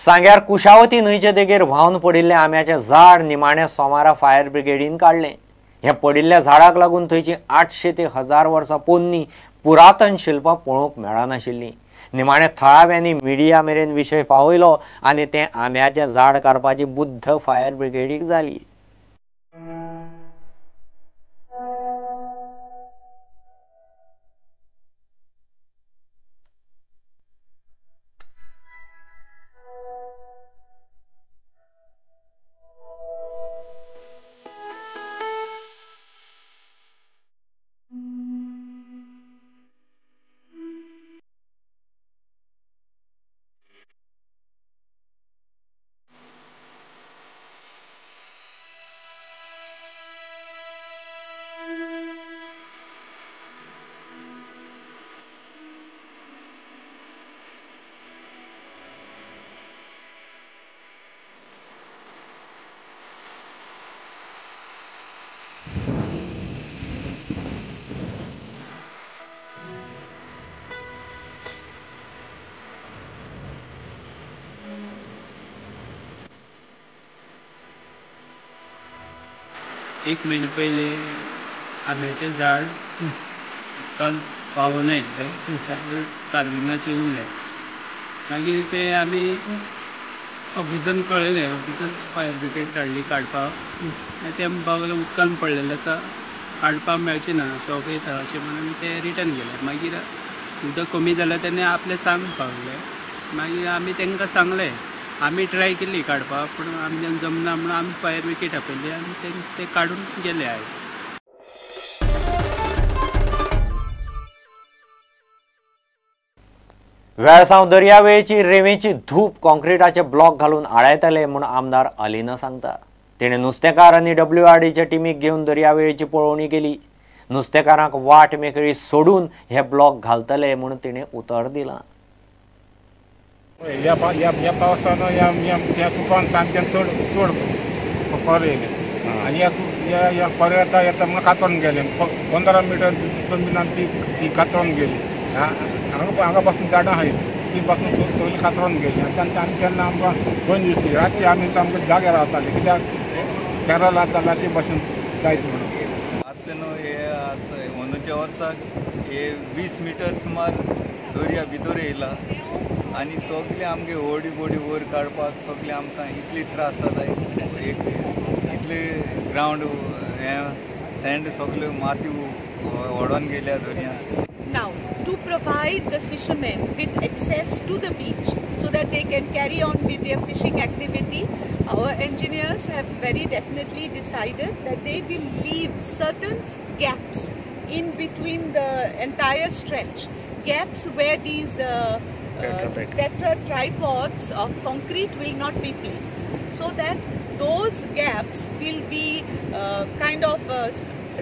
सांग्यार कुशावती न्हंयचे देगेर व्हांवन पडिल्लें आंब्याचें झाड निमाणें सोमारा फायर ब्रिगेडीन काडलें. हें पडिल्ल्या झाडाक लागून थंयची 800 ते 1000 वर्सां पोन्नी पुरातन शिल्पां पळोवंक मेळनाशिल्लीं. निमाणें थळाव्यांनी मिडिया मेरेन विशय पावयलो आनी तें आंब्याचें झाड काडपाची बुद्ध फायर ब्रिगेडीक जाली. एक म्हयनो पयलीं आंब्याचें झाड उदकान व्हांवून आयिल्लें, कार्विंगाचें उरलें. मागीर तें आमी ऑफिसान कळयलें, ऑफिसान फायर ब्रिगेड धाडली काडपाक. ते म्हणपाक लागले उदकान पडलेलें आतां काडपाक मेळचें ना, शॉक येता अशें म्हणून ते रिटर्न गेले. मागीर उदक कमी जालें तेन्ना आपलें सांग पावले. मागीर आमी तांकां सांगलें, आमी ट्राय केली काडपाक पूण आमच्यान जमना म्हणून आमी फायर ब्रिगेड आपयली आनी ते काडून गेले आयज. वेळसांव दर्यावेळेची रेंवेची धूप कॉन्क्रिटाचे ब्लॉक घालून आडायतले म्हूण आमदार अलिना सांगता. तिणें नुस्तेकार आनी WRDच्या टिमीक घेवन दर्यावेळेची पळोवणी केली. नुस्तेकारांक वाट मेकळी सोडून हे ब्लॉक घालतले म्हूण तिणें उतर दिलां. ह्या पावसान ह्या तुफान सामकें चड चड खोरें येयलें आनी ह्या खोरें येता येता म्हणून कातरून गेलें. 15 मिटर जमीन आमची ती कातरून गेली. हांगा हांगा पासून झाडां आहाय ती पासून सगळीं कातरून गेली. आनी आमी तेन्ना आमकां बंद दिसली. रातची आमी सामकें जाग्यार रावताले कित्याक केरळ जाल्यार ते भाशेन जायत म्हणून. आतां न्हू हे आतां अंदूच्या वर्साक हे 20 मिटर सुमार दर्या भितर येयला आनी सगळे आमगे होडी बोडी वयर काडपाक सगळे आमकां इतली त्रास जाता. एक इतले ग्रावंड हें सँड सगळे माती व्हडोन गेल्या दर्या. Now, to provide the fishermen with access to the beach so that they can carry on with their fishing activity, our engineers have very definitely decided that they will leave certain gaps in between the entire stretch, gaps where these tetra tripods of concrete will not be placed, so that those gaps will be kind of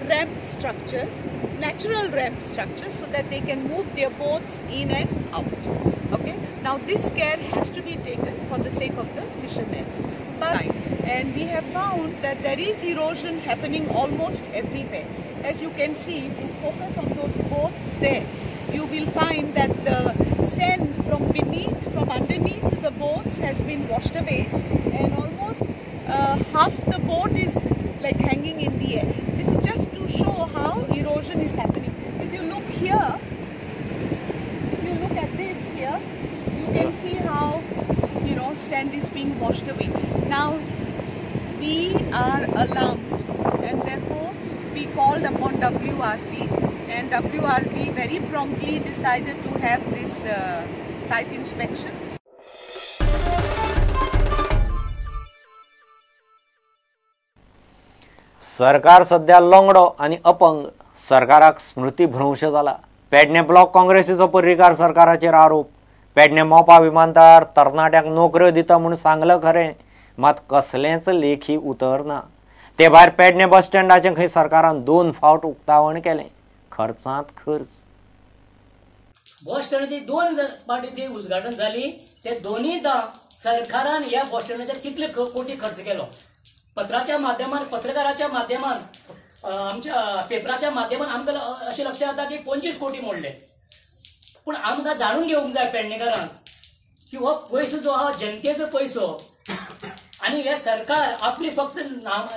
ramp structures, natural ramp structures, so that they can move their boats in and out. Okay, now this care has to be taken for the sake of the fishermen. But, and we have found that there is erosion happening almost everywhere. As you can see, if you focus on those boats there, you will find that the sand from beneath, from underneath the boats has been washed away, and almost half the boat is like hanging in the air. This is just to show how erosion is happening. If you look here, if you look at this here, you can see how, you know, sand is being washed away. Now, we are alarmed, and therefore we called upon WRT, and WRT very promptly decided to have this site inspection. सरकार सध्या लंगडो आनी अपंग, सरकाराक स्मृतिभ्रंश जाला. Pedne block काँग्रेसीचो Parrikar सरकाराचेर आरोप. पेडणे मोपा विमानतळार तरणाट्यांक नोकऱ्यो दिता म्हूण सांगलें खरें, मात कसलेंच लेखी उतर ना. ते भायर पेडणे बस स्टँडाचें खंय सरकारान 2 फावट उक्तावण केलें. खर्चांत खर्च. बस स्टँडाची 2 पाटी जी उद्घाटन जाली ते दोनूयदा सरकारान ह्या बस स्टँडाचेर कितले कोटी खर्च केलो. पत्राच्या माध्यमान, पत्रकाराच्या माध्यमान, आमच्या पेपराच्या माध्यमान आमकां अशें लक्षात येता की 25 कोटी मोडले. पूण आमकां जाणून घेवंक जाय पेडणेकारांक की हो पयसो जो आहा जनतेचो पयसो आनी हे सरकार आपली फक्त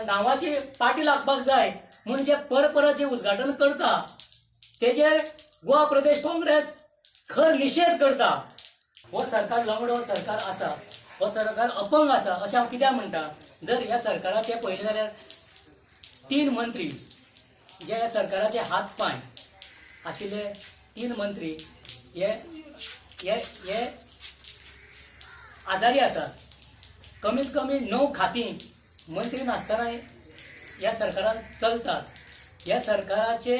नांवाची पाटी लागपाक जाय म्हूण जे परपरत जे उद्घाटन करता तेजेर गोवा प्रदेश काँग्रेस खर निशेध करता. हो सरकार लंगडो सरकार आसा, हो सरकार अपंग आसा अशें हांव कित्याक म्हणटा, जर ह्या सरकाराचे पळयलें जाल्यार 3 मंत्री जे ह्या सरकाराचे हात पांय आशिल्ले 3 मंत्री हे हे हे आजारी आसात. कमीत कमी 9 खातीं मंत्री नासतना ह्या सरकारान चलतात. ह्या सरकाराचे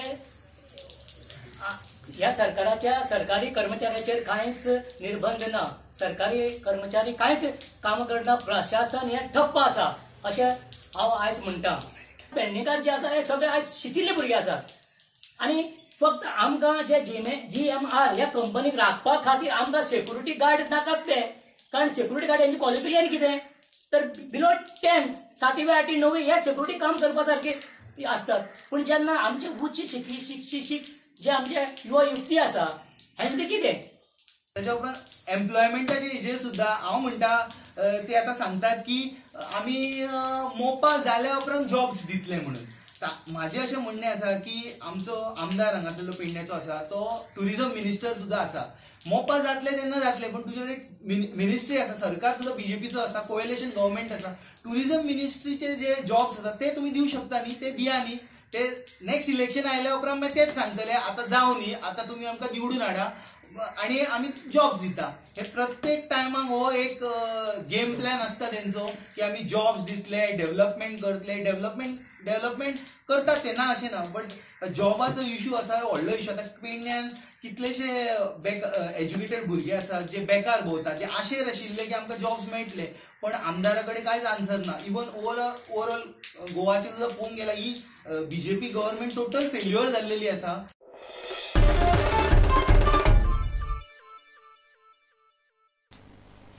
ह्या सरकाराच्या सरकारी कर्मचाऱ्याचेर कांयच निर्बंध ना, सरकारी कर्मचारी कांयच काम करना, प्रशासन हें ठप्प आसा अशें हांव आयज म्हणटा. पेडणेकार जे आसा हे सगळे आयज शिकिल्ले भुरगे आसात आनी फक्त आमकां जे GMR ह्या कंपनीक राखपा खातीर आमकां सेक्युरिटी गार्ड नाकात ते, कारण सेक्युरिटी गार्ड हेंची क्वॉलिफिकेशन कितें तर बिलो 10 7वी 8वी 9वी ह्या सेक्युरिटी काम करपा सारके आसतात. पूण जेन्ना आमचे उच्च शिक्षीत जे आमचे युवा युवती आसा हेंचें कितें, ताच्या उपरांत एम्प्लॉयमेंटाचे हेजेर सुद्दां हांव म्हणटा ते आतां सांगतात की आमी मोपा जाल्या उपरांत जॉब्स दितले म्हणून. म्हाजें अशें म्हणणें आसा की आमचो आमदार हांगासरलो पेडण्याचो आसा तो ट्युरिजम मिनिस्टर सुद्दां आसा. मोपा जातले तेन्ना जातले, पण तुजे कडेन मिनिस्ट्री आसा, सरकार सुद्दां बीजेपीचो आसा, कोएलिशन गव्हर्मेंट आसा, ट्युरिजम मिनिस्ट्रीचे जे जॉब्स आसा ते तुमी दिवं शकता न्ही, ते दिया न्ही. ते नेक्स्ट इलेक्शन आयल्या उपरांत मागीर तेच सांगतले आतां जावं न्ही, आतां तुमी आमकां निवडून हाडा आनी आमी जॉब्स दिता. हे प्रत्येक टायमाक हो एक गेम प्लॅन आसता तेंचो की आमी जॉब्स दितले, डेव्हलपमेंट करतले. डेव्हलपमेंट करतात ते, ना अशें ना, बट जॉबाचो इशू आसा, व्हडलो इशू. आतां पेडण्यान कितलेशे एज्युकेटेड भुरगे आसात जे बेकार भोंवतात, जे आशेर आशिल्ले की आमकां जॉब्स मेळटले, पण आमदारा कडेन कांयच आन्सर ना. इवन ओवरऑल गोवाचेर सुद्दां पळोवंक गेल्यार ही बीजेपी गव्हर्मेंट टोटल फेल्युअर जाल्लेली आसा.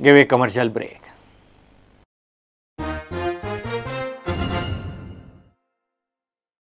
Give a commercial break.